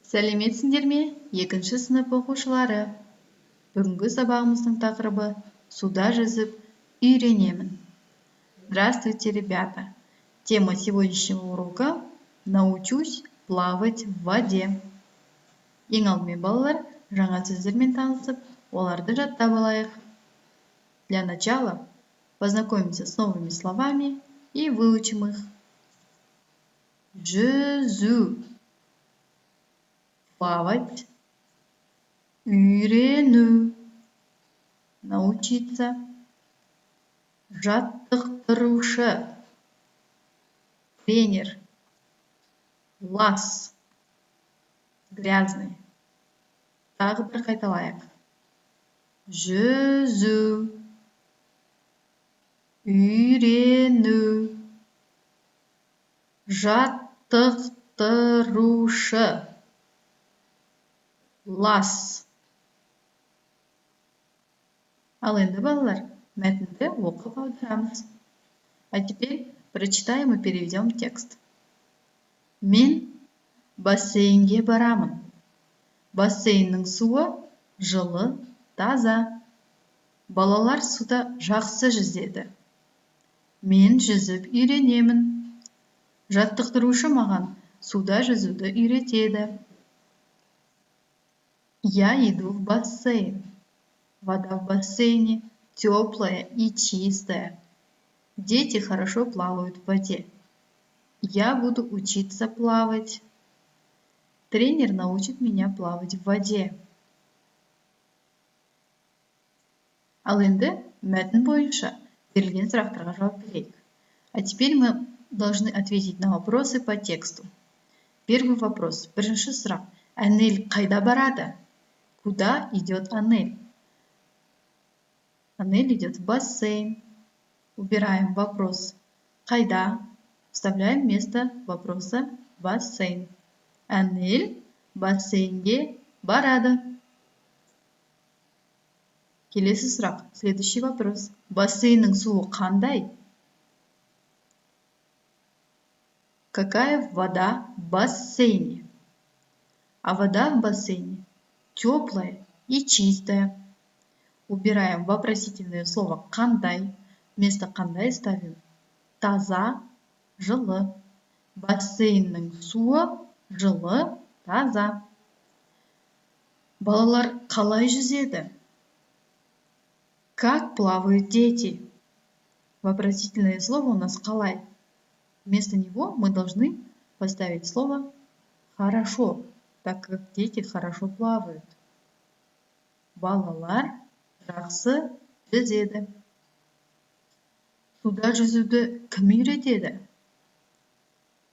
Сәлеметсіңдер ме, екінші сынып оқушылары! Бүгінгі сабағымыздың тақырыбы: «Суда жүзіп үйренемін». Здравствуйте, ребята! Тема сегодняшнего урока: «Научусь плавать в воде». Ең алдымен, балалар, жаңа сөздермен танысып, оларды жаттап алайық. Для начала познакомимся с новыми словами и выучим их. Жүзу — плавать, үйрену — научиться, жаттықтырушы — тренер, лас — грязный. Тағы бір қайталайық: жүзу, үйрену, жаттықтырушы, лас. Ал енді, балалар, мәтінді оқып аударамыз. А теперь прочитаем и переведем текст. Мен бассейнге барамын. Бассейннің суы жылы, таза. Балалар суда жақсы жүзеді. Мен жүзіп үйренемін. Жаттықтырушы маған суда жүзуді үйретеді. Я иду в бассейн. Вода в бассейне теплая и чистая. Дети хорошо плавают в воде. Я буду учиться плавать. Тренер научит меня плавать в воде. Ал енді мәтін бойынша берілген сұрақтарға жауап берейік. А теперь мы должны ответить на вопросы по тексту. Первый вопрос. Бірінші сұрақ. Әнел қайда барады? Куда идет Анель? Анель идет в бассейн. Убираем вопрос «қайда», вставляем вместо вопроса «бассейн». Әнел бассейнге барады. Келесі сұрақ. Следующий вопрос. Бассейннің суы қандай? Какая вода в бассейне? А вода в бассейне теплая и чистая. Убираем вопросительное слово «қандай». Вместо «қандай» ставим таза, жылы. Бассейннің суы жылы, таза. Балалар қалай жүзеді? Как плавают дети? Вопросительное слово у нас «қалай». Вместо него мы должны поставить слово «хорошо», так как дети хорошо плавают. Балалар жақсы жүзеді. Суда жүзуді кім үйретеді?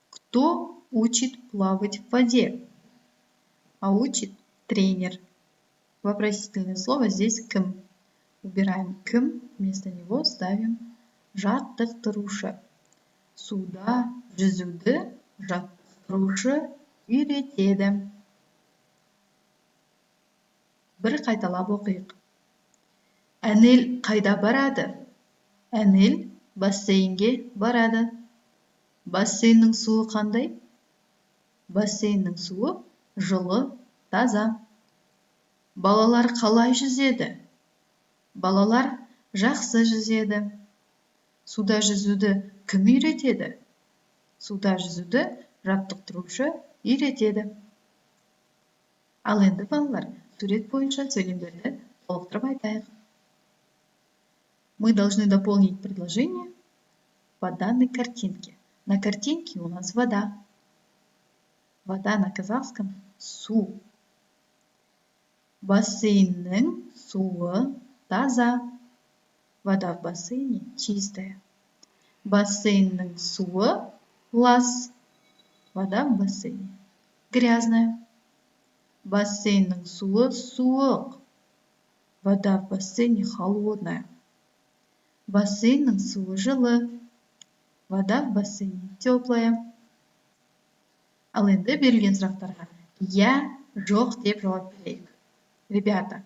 Кто учит плавать в воде? А учит тренер. Вопросительное слово здесь «кім». Убираем «кім», вместо него ставим жаттықтырушы. Суда жүзуді жаттықтырушы үйретеді. Бір қайталап оқиық. Әнел қайда барады? Әнел бассейнге барады. Бассейннің суы қандай? Бассейннің суы жылы, таза. Балалар қалай жүзеді? Балалар жақсы жүзеді. Суда жүзуді кім үйретеді? Суда жүзуді жаттықтырушы үйретеді. Ал енді, балалар, сурет бойынша сөйлемдерді толықтырып айтайық. Мы должны дополнить предложение по данной картинке. На картинке у нас вода. Вода на казахском — су. Бассейннің суы таза. Вода в бассейне чистая. Бассейннің суы лас. Вода в бассейне грязная. Бассейннің суы суық. Вода в бассейне холодная. Бассейннің суы жылы. Вода в бассейне теплая. Ал енді берілген сұрақтарға иә, жоқ деп жауап берейік. Ребята,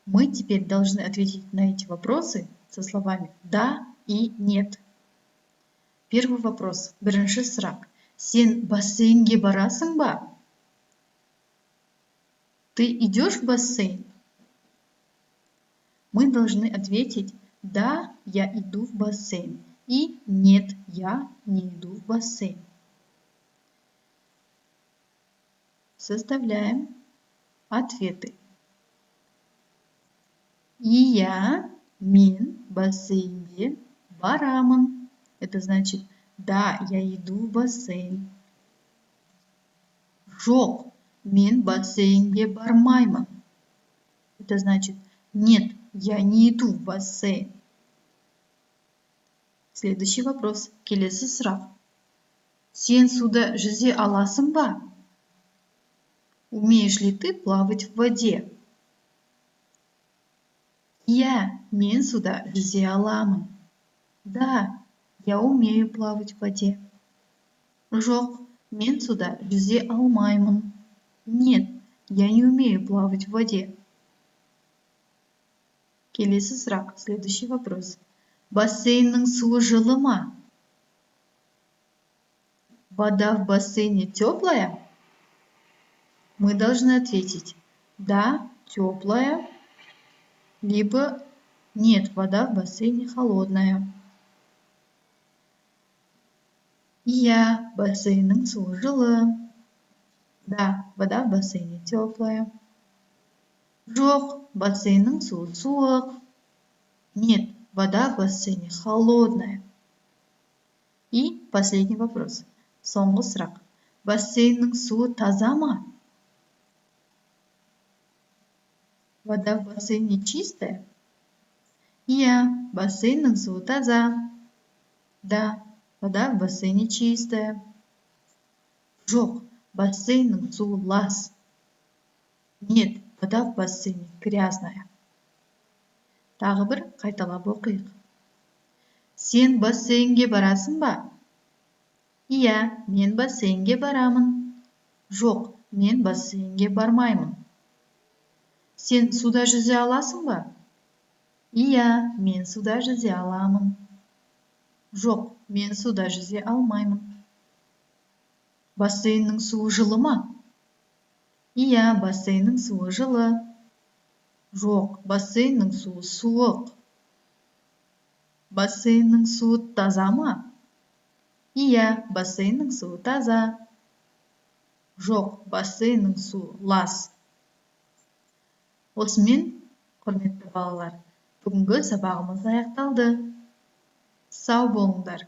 мы теперь должны ответить на эти вопросы со словами «да» и «нет». Первый вопрос. Бірінші сұрақ. Сен бассейнге барасың ба? Ты идешь в бассейн? Мы должны ответить: да, я иду в бассейн, и нет, я не иду в бассейн. Составляем ответы. Иә, мен бассейнге барамын. Это значит: да, я иду в бассейн. Жоқ, мен бассейнге бармаймын. Это значит: нет, я не иду в бассейн. Следующий вопрос. Келесі сұрақ. Сен суда жүзе аласың ба? Умеешь ли ты плавать в воде? Иә, мен суда жүзе аламын. Да, я умею плавать в воде. Жоқ, мен суда жүзе алмаймын. Нет, я не умею плавать в воде. Келесі сұрақ. Следующий вопрос. Бассейннің суы жылы ма? Вода в бассейне теплая? Мы должны ответить: да, теплая, либо нет, вода в бассейне холодная. Иә, бассейннің суы жылы. Да, вода в бассейне теплая. Жоқ, бассейннің суы суық. Нет, вода в бассейне холодная. И последний вопрос. Соңғы сұрақ. Бассейннің суы таза ма? Вода в бассейне чистая? Иә, бассейннің суы таза. Да, вода в бассейне чистая. Жоқ, бассейннің суы лас. Нет, вода в бассейне грязная. Тағы бір қайталап оқиық. Сен бассейнге барасың ба? Иә, мен бассейнге барамын. Жоқ, мен бассейнге бармаймын. Сен суда жүзе аласың ба? Иә, мен суда жүзе аламын. Жоқ, мен суда жүзе алмаймын. Бассейннің суы жылы ма? Иә, бассейннің суы жылы. Жоқ, бассейннің суы суық. Бассейннің суы таза ма? Иә, бассейннің суы таза. Жоқ, бассейннің суы лас. Осымен, құрметті балалар, бүгінгі сабағымыз аяқталды. Сау болыңдар.